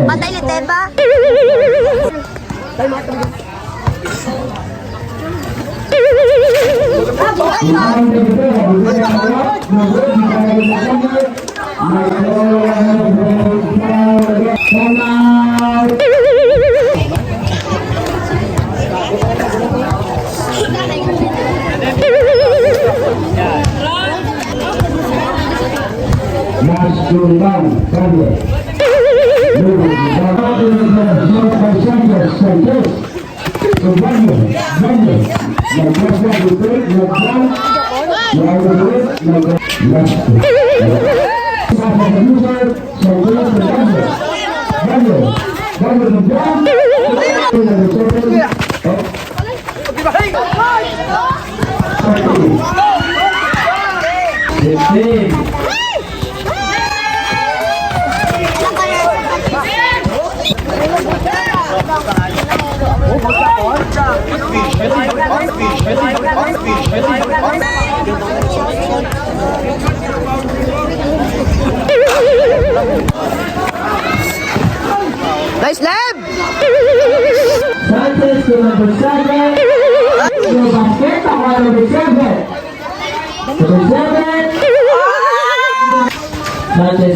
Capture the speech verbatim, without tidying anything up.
Patay ni Teba. Mas Sultan Kanye. Sanchez, Sanchez. Baño, Baño. Nagpasa, nagpasa, nagpasa. Nagpasa, nagpasa. Baño, Baño, Baño. Fifteen. Nice lab! Sanchez to number seven. Yung basket, ako ang number seven. Number seven. Sanchez